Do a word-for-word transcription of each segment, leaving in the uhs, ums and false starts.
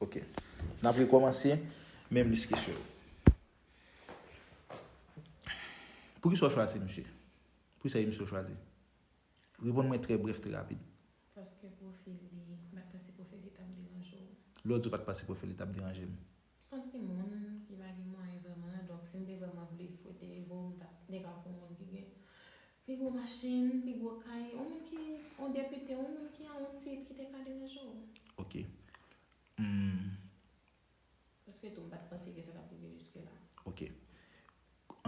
Ok. N ap rekòmanse menm lis kesyon yo. Poukisa w chwazi misye? Poukisa e misye w chwazi? Reponn mwen trè brèf, trè rapid. Paske pwofil li, m pa t panse pwofil li t ap deranje w. Lè w di w pa t panse pwofil li t ap deranje m. S on timoun ki pa gen mwayen vrèman, donk si m te vrèman vle fwete ego, m ta, m te ka pran yon moun ki gen pi gwo machin, pi gwo kay, yon moun ki, yon depite, yon moun ki an yon tit ki te ka deranje w. Ok. Hmm. Paske tou, m pa t panse ke sa t ap rive jiske la. Ok.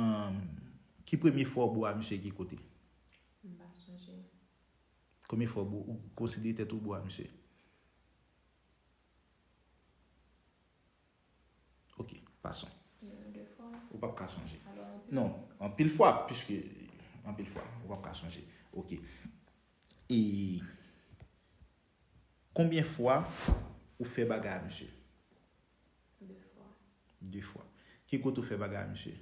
Ahn, ki premye fwa w bo a misye ki kote? M pa sonje. Konbyen fwa w bo, ou konsidere tèt ou bo a misye? Ok, pason. Gen de fwa. Ou p ap ka sonje. Alò, anpil. Non, anpil fwa, piske, anpil fwa, ou p ap ka sonje. Ok. E konbyen fwa ou fè bagay a misye? De fwa. De fwa. Ki kote ou fè bagay a misye?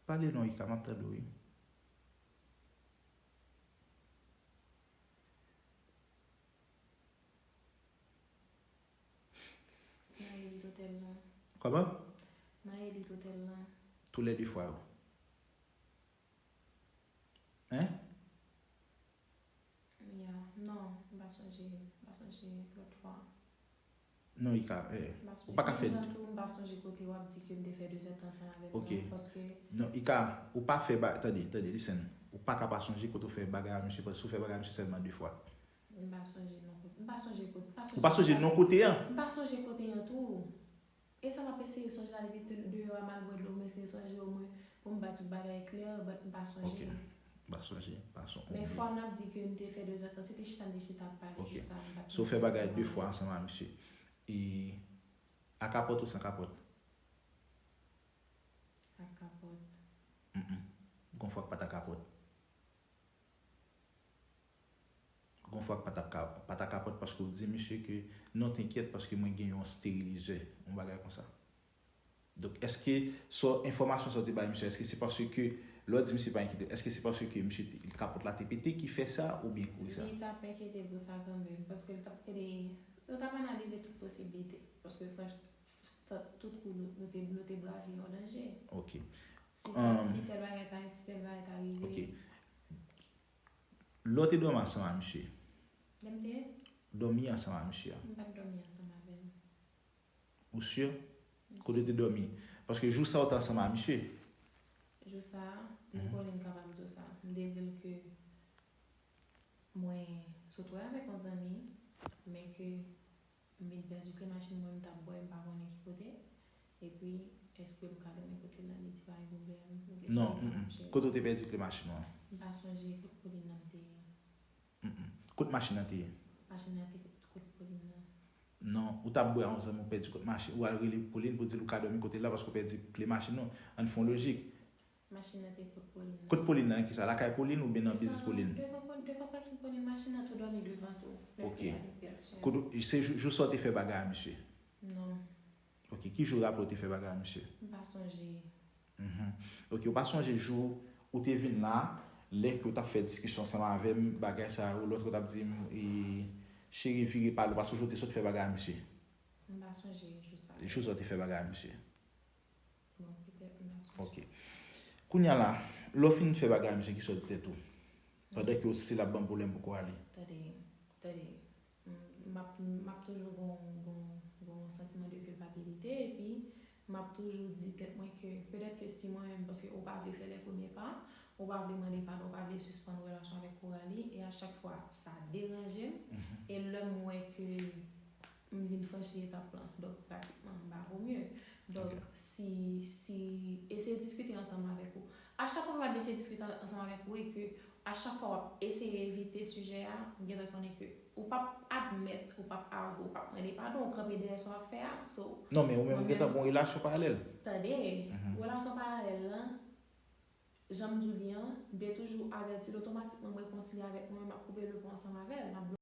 Pale non, Ika, m ap tande w, wi. Nan elit otèl lan. Kòman? Nan elit otèl lan. Toulède fwa yo. Hein? Ya, non, m pa sonje, m pa sonje lòt fwa. Non, Ika, eh, ou pa ka fè. Menm jan tou, m pa sonje kote w ap di ke m te fè dezèdtan ansanm avè l nan, paske. Non, Ika, ou pa fè ba-, tande, tande, listen. Ou pa ka pa sonje kote w fè bagay a misye, paske ou fè bagay a misye sèlman de fwa. M pa sonje non kote, m pa sonje kote, m pa sonje. Ou pa sonje non kote a? M pa sonje kote a tou. E sa m ap eseye sonje la depi te-, deyò a m al bwè dlo, m eseye sonje omwen pou m bay tout bagay klè, but m pa sonje. Ok. M pa sonje, pa sonje. Men fwa n ap di ke n te fè dezòd lan, se te chita n te chita ap pale, jis sa, m pa t. So, w fè bagay de fwa ansanm a misye. E a kapòt ou san kapòt? Ak kapòt. Mm, mm. Gon fwa k pa t a kapòt. Gon fwa k pa t ap ka, pa t a kapòt paske w di misye ke non, te enkyèt paske mwen gen yon sterilizè, yon bagay konsa. Donk, èske sa, enfòmasyon sa w te bay misye, èske se paske, lè w di misye pa enkyete, èske se paske misye te, kapòt la te pete ki fè sa oubyen kouri sa? Li t ap enkyete pou sa kanmenm, paske l t ap, li t ap analize tout posiblite, paske franch-, tout kou nou, nou te, nou te brave yon danje. Ok. Si sa, si tèl bagay ta, si tèl bagay ta rive. Ok. Lè w te dòmi ansanm a misye? Lè m te? Dòmi ansanm a misye a. M pa t dòmi ansanm avè l. Ou si? M si. Kote w te dòmi? Paske jou sa w te ansanm a misye. Jou sa, m konnen m kapab di w sa. M te di l ke mwen sot wè avèk yon zanmi, men ke m vin pèdi kle machin mwen, m t ap bwè, m pa konnen ki kote. Epi, èske m ka dòmi kote l la? Li di pa gen pwoblèm. Non, mm, mm. Kote w te pèdi kle machin ou an? M pa sonje kot Pauline nan m te ye. Mm, mm. Kot machin nan te ye? Machin nan te kot, kot Pauline nan. Non, ou t ap bwè a yon zanmi, ou pèdi kot machin, ou al rele Pauline pou di l ou ka dòmi kote l la paske w pèdi kle machin ou. Ann fè yon lojik. Machin nan te kot Pauline nan. Kot Pauline nan, nan kisa? Lakay Pauline oubyen nan biznis Pauline? Devan, devan, devan pakin Pauline, machin nan tou dòmi devan tou. Ok. Kote, se jou, jou sa w te fè bagay a misye? Non. Ok, ki jou w raple w te fè bagay a misye? M pa sonje. Mhm. Ok, ou pa sonje jou ou te vin la, lè ke w t ap fè diskisyon ansanm avè m, bagay sa yo, lòt ou t ap di m, e, cheri, vire pale w, pa sonje w te sot fè bagay a misye? M pa sonje jou sa. Jou sa w te fè bagay a misye? Bon, petèt m pa sonje. Ok. Kounye a la, lè w fin fè bagay a misye, kisa w di tèt ou? Pandan ke w, si l ap ban m pwoblèm pou kò a li. Tande, tande. M, m ap, m ap toujou gon, gon, gon santiman de kilpabilite, epi m ap toujou di tèt mwen ke petèt ke si mwen menm, paske ou pa vle fè le premye pa, ou pa vle mande padon, ou pa vle sispann relasyon avèk Coralie, e a chak fwa, sa deranje m, e lè m wè ke m vin franchi etap lan. Donk, pratikman, m pa vo mye. Donk, si, si, eseye diskite ansanm avèk ou. A chak fwa m ap eseye diskite ansanm avèk ou e ke a chak fwa w ap eseye evite sijè a, m gentan konnen ke ou p ap admèt, ou p ap avwe, ou p ap mande padon, ou kanpe dèyè sa w ap fè a. So, non, men ou menm ou gentan gon relasyon paralèl. Tande, relasyon paralèl lan, jan m di w li an, m te toujou avèti l, otomatikman m rekonsilye avèk mwen, m ap koupe le pon ansanm avè l, m ap